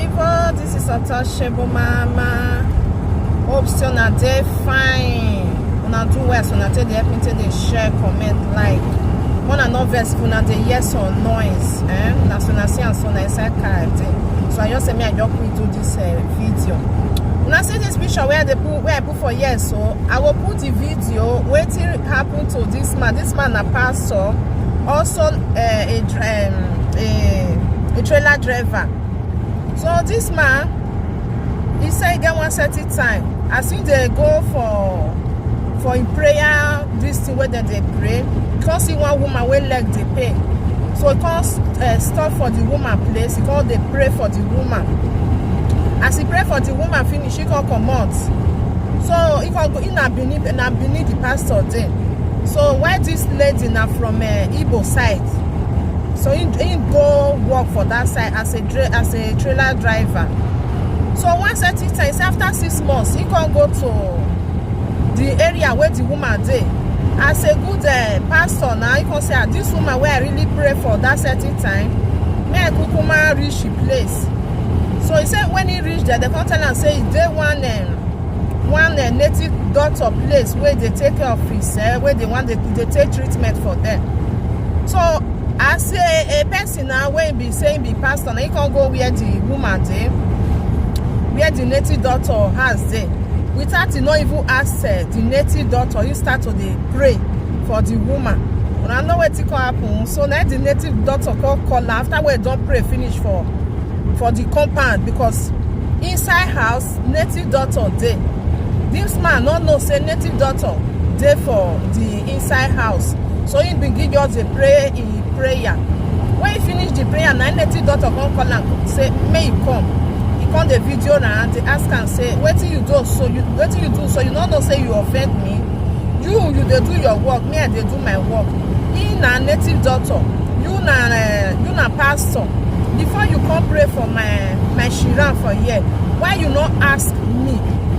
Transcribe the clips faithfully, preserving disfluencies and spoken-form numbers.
People, this is Untouchable Mama. Hope say una dey fine. Una do well, so una take dey help me take dey share, comment, like. Una no vex if una dey hear some noise. Eh? Na so una see am so na inside car I dey. So I just say me I just quick do this uh, video. Una see this picture where they put where I put for here, so I will put the video wetin happen to this man. This man na pastor, also uh, a, um, a a trailer driver. So this man, he say he get one certain time as he dey go for for him prayer, this thing wey dem dey pray, he come see one woman wey leg dey pain. So he come uh, stop for the woman place, he come dey pray for the woman. As he pray for the woman finish, he come comot. So he come go, he na Benin, na Benin the pastor dey. So why this lady na from uh, Igbo side? So he, he go work for that side as a dra- as a trailer driver. So one certain time, say after six months, he come go to the area where the woman dey. As a good uh, pastor now, he come say, ah, this woman where I really pray for that certain time, may I kukuma reach the place. So he said when he reached there, they come tell am say he dey one um, one uh, native doctor place where they take care of his uh, where they want they, they take treatment for them. So as a, a person now wey be say be pastor, na he come go where the woman dey, where the native doctor house dey. Without he no even ask uh, the native doctor, he start to dey pray for the woman. Una know wetin come happen. So na the native doctor come call am after wey he don pray finish for for the compound, because inside house native doctor dey. This man no know say native doctor dey for the inside house, so he begin just dey pray him prayer. When he finish the prayer, na native doctor come call am say make he come. He come dey video na and dey ask am say, wetin you do so? You wetin you do so? You no know say you offend me? You you dey do your work, me I dey do my work. He na native doctor, you na uh, you na pastor. Before you come pray for my my shiran for here, why you no ask me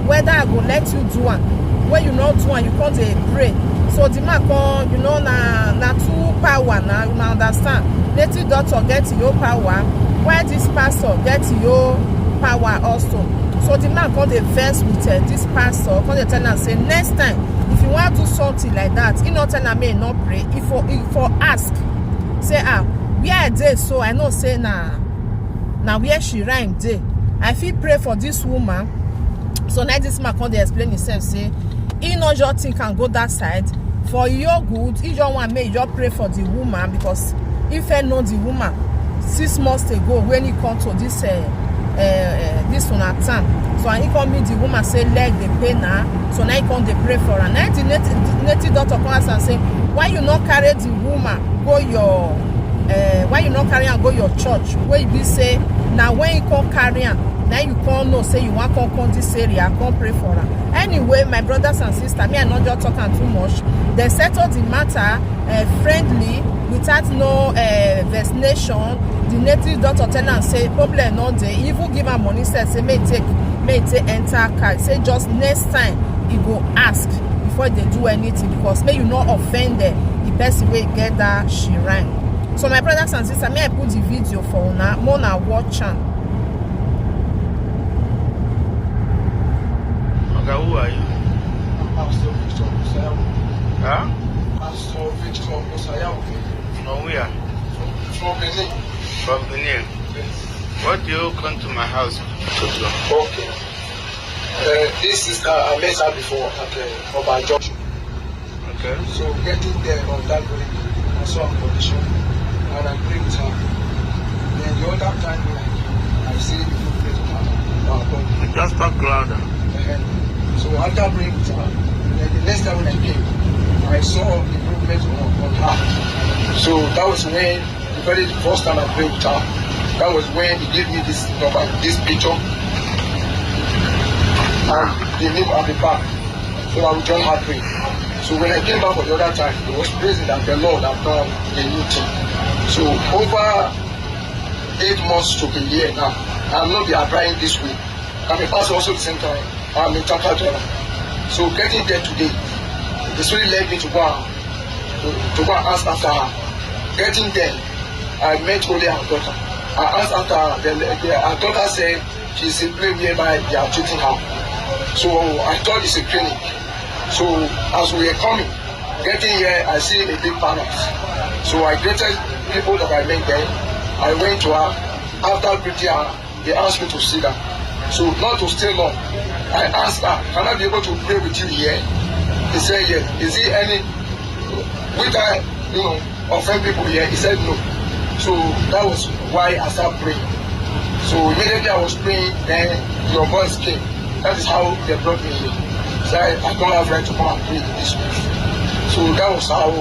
whether I go let you do am? When you no do am, you come dey pray. So the man come, you know, na na two power na, you na understand. Native doctor get your power, why this pastor get your power also? So the man come dey vex with uh, this pastor, come dey tell am say next time if you wan do something like that, he no tell am make he no pray. If for if for ask say ah where I dey so I know say na na where she rhyme dey. I fit pray for this woman. So now this man come dey explain himself say he no just think and go that side for your good. He just want make you just pray for the woman because if I know the woman six months ago when he come to this uh, uh, uh, this una town, so and he come meet the woman say leg dey pain her. So now he come dey pray for her. Now the native, native doctor come ask am say why you no carry the woman go your uh, why you no carry am go your church? Wey e be say na when he come carry am na you come know say you wan come come this area come pray for am. Anyway, my brothers and sisters, me I no just talk am too much. Dem settle the matter uh, friendly, without no uh, vexation. The native doctor tell am say problem no dey. He even give am money sef say make e take make e take enter car. He say just next time he go ask before they do anything because make you no offend them, the person wey get that shrine. So my brothers and sisters, may I put the video for una, make una watch am. Oga, who are you? Pastor Victor Osayawo. Huh? Pastor Victor Osayawo. From where? From Benin. From Benin. What do you come to my house to do? Okay. Uh, this sister, I met her before at uh, Oba Junction. Okay. So getting there on that very day, I saw her condition and I prayed with her. Then the other time when I came, I see the movement of her, her body. Just talk louder. Uh-huh. So after praying with her, then the next time when I came, I saw the movement on, on her. So that was when the very first time I prayed with her, that was when he gave me this number, this picture, and the name at the back. So I will join her pray. So when I came back for the other time, he was praising that the Lord have done a new thing. So over eight months to a year now, I'm not be applying this way. I'm a pastor also the same time. I'm a taxi driver. So getting there today, the spirit led me to go and to, to go and ask after her. Getting there, I met only her daughter. I asked after her. The, the, her daughter said she's in place whereby they are treating her. So I thought it's a clinic. So as we were coming, getting here, I see a big palace. So I greeted people that I met there. I went to her. After greeting her, they asked me to sit down. So not to stay long, I asked her, "Can I be able to pray with you here?" He said, "Yes." "Is it any, which I, you know, offend people here?" He said, "No." So that was why I started praying. So immediately I was praying, then your voice came. That is how they brought me here. So I, I don't have right to come and pray in this place. So that was how.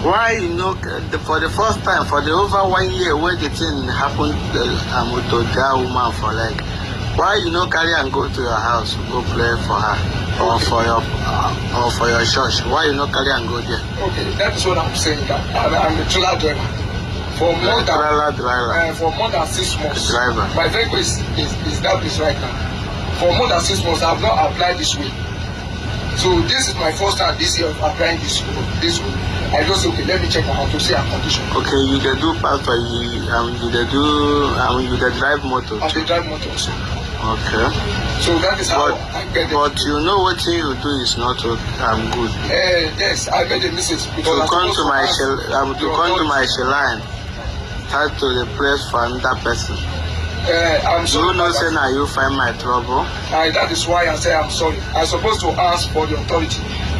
Why you know, the, for the first time, for the over one year where the thing happened, uh, um, to that woman for like, why you no carry and go to your house, go pray for her, or for your, uh, or for your church? Why you no carry and go there? Okay, that is what I'm saying. That I'm, I'm a trailer driver. For more than, trailer driver. Uh, for more than six months, driver. My vehicle is, is, is that place right now. For more than six months, I've not applied this way. So this is my first time this year of applying this way. This way. I just say, "Okay, let me check my house to see her condition." Okay, you dey do pastor, you, um, you dey do, um, you dey drive motor. I dey drive motor also. Okay. So that is how but, I get it. But you know what you do is not, um, good. Eh, yes, I made a mistake. To come to my shel-, um, to come to my shrine, start to dey pray for another person. Eh, I'm sorry. You know say na you find my trouble. I, that is why I say I'm sorry. I supposed to ask for the authority,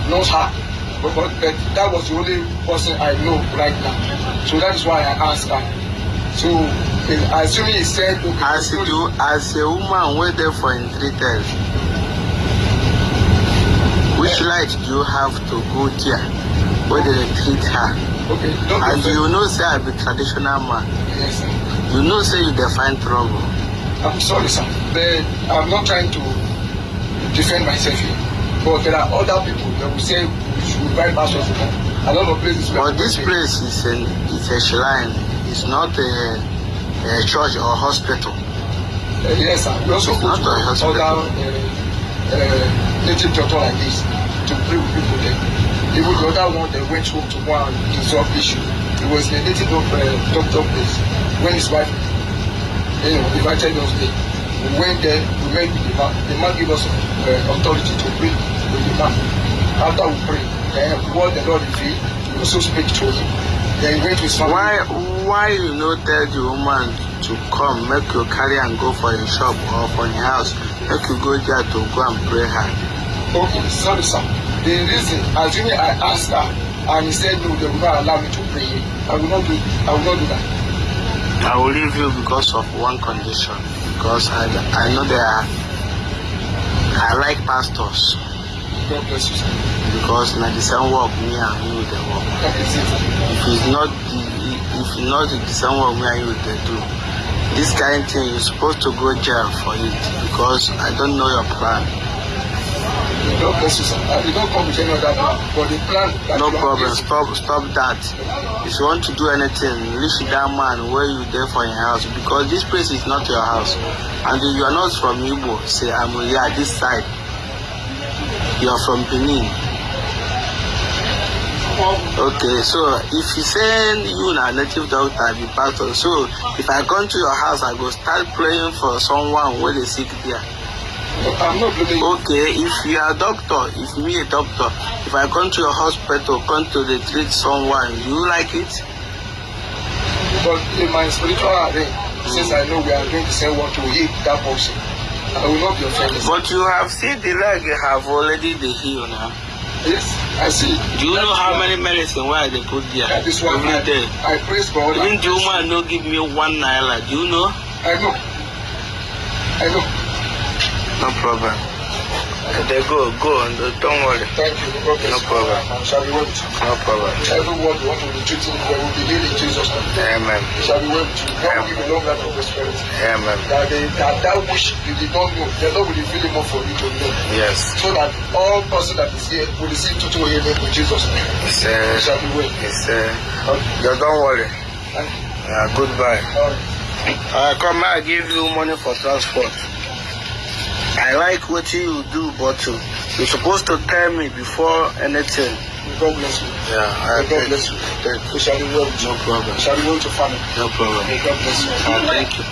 not her. But, but, but that was the only person I know right now. So that is why I asked her. So, eh, assuming he said, okay, as you, as a woman wey dey for in treated, which right do you have to go there where they treat her? Okay, don't. And you know say I be traditional man. Yes, sir. You know say you dey find trouble. I'm sorry, sir. But I'm not trying to defend myself here. But there are other people that will say we should buy pastors. A lot of places. But this place is an, it's a shrine. It's not a, a church or hospital. Uh, yes, sir. We also go to other, uh, uh, native doctor like this to pray with people there. Even the other one that went home to go and resolve issue. It was a native doc-, uh, doctor place when his wife, you know, invited us there. We went there, we met with the man. The man gave us, uh, authority to pray with the man. After we pray, then what the Lord revealed, we also speak to him. Then he went to his family. Why, why you no tell the woman to come, make you carry and go for your shop or for your house, make you go there to go and pray her? Okay, sorry, sir. The reason, assuming I asked her and he said no, they will not allow me to pray. I will not do, I will not do that. I will leave you because of one condition. Because I, I know they are, I like pastors. God bless you, sir. Because na the same work me and you dey work. That is it, sir. If it's not the, if it's not the same work me and you dey do, this kind thing, you're supposed to go jail for it because I don't know your plan. God bless you, sir. I did not come with any other plan, but the plan that you have. No problem. Stop, stop that. If you want to do anything, reach that man where you there for your house, because this place is not your house. And you are not from Igbo. Say, "I'm here this side." You are from Benin. Okay, so if you say you na native doctor, be pastor. So if I come to your house, I go start praying for someone wey dey sick there. I'm not blaming you. Okay, if you are doctor, if me a doctor, if I come to your hospital, come to dey treat someone, you like it? But in my spiritual realm, since I know we are doing the same work to heal that person, I will not be offended. But you have seen the leg have already dey heal now. Yes, I see. Do you know how many medicine wey I dey put there? That is why every day. I praise God. Even the woman no give me one naira. Do you know? I know. I know. No problem. They go, go, and don't worry. Thank you. God bless you. No problem. Shall be well with you. No problem. Every word you want to be treating, there will be healing in Jesus' name. Amen. Shall be well with you. God will give you long life and prosperity. Amen. That, they, that, that which you did not know, the Lord will reveal it more for you to know. Yes. So that all person that is here will receive total healing in Jesus' name. Yes, sir. It shall be well. Yes, sir. Okay. You don't worry. Thank you. Uh, goodbye. All right. Uh, come, I give you money for transport. I like what you do, but uh, you're supposed to tell me before anything. May God bless you. Yeah, I May God thank bless you. you. Thank We shall be well with you. No problem. We shall be well with your family. No problem. May God bless you. Ah, thank you.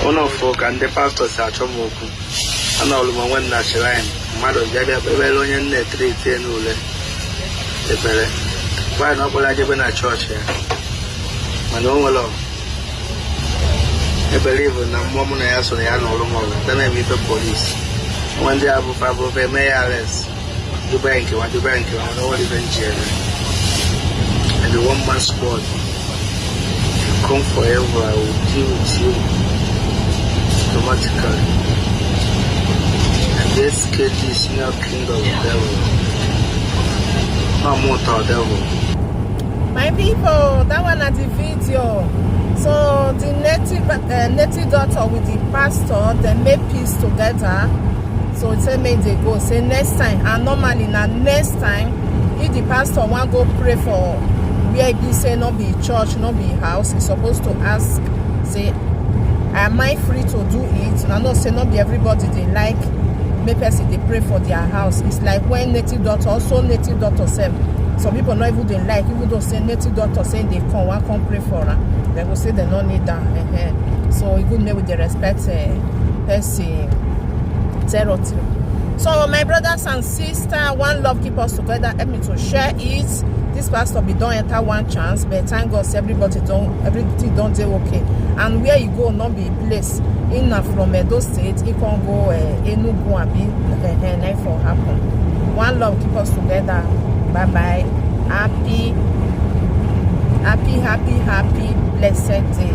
Ụlọ fụ ka ndị pastọ si achọ m okwu. Anọlụ m onwe m na shrine. Mmadụ bịa bịa kpebere onye nna etriti enu ule ekpere. Nwaanyị ọ bụla jebe na chọọchị ya, mana o nwere, ebelieve na mmụọ mụ na ya so na ya nọrọ m ọgụ. Then I meet the police. When they have a problem, may arrest. Dubai nke wa, Dubai nke wa, no one even jail. And the one man squad. You come forever, I will deal with you automatically. And this K D is not kingdom of devil. No more to devil. My people, that one at the video. So the native uh, native daughter with the pastor, they make peace together. So say make they go. Say next time, and normally na next time, if the pastor wan go pray for where he say no be church, no be house, he supposed to ask, say, am I free to do it? I know say no be everybody they like make person they pray for their house. It's like when native daughter, also native daughter sef. Some people not even they like, even though say native daughter say they come, one come pray for her. They go say they no need that. Uh-huh. So it good make we dey respect uh, person territory. So my brothers and sisters, one love keep us together. Help me to share it. This pastor be don enter one chance, but thank God say everybody don, everything don dey okay. And where you go, not be place. In na from Edo State, he can go uh, Enugu abi uh, uh, for happen. One love keep us together. Bye bye. Happy, happy, happy, happy, blessed day.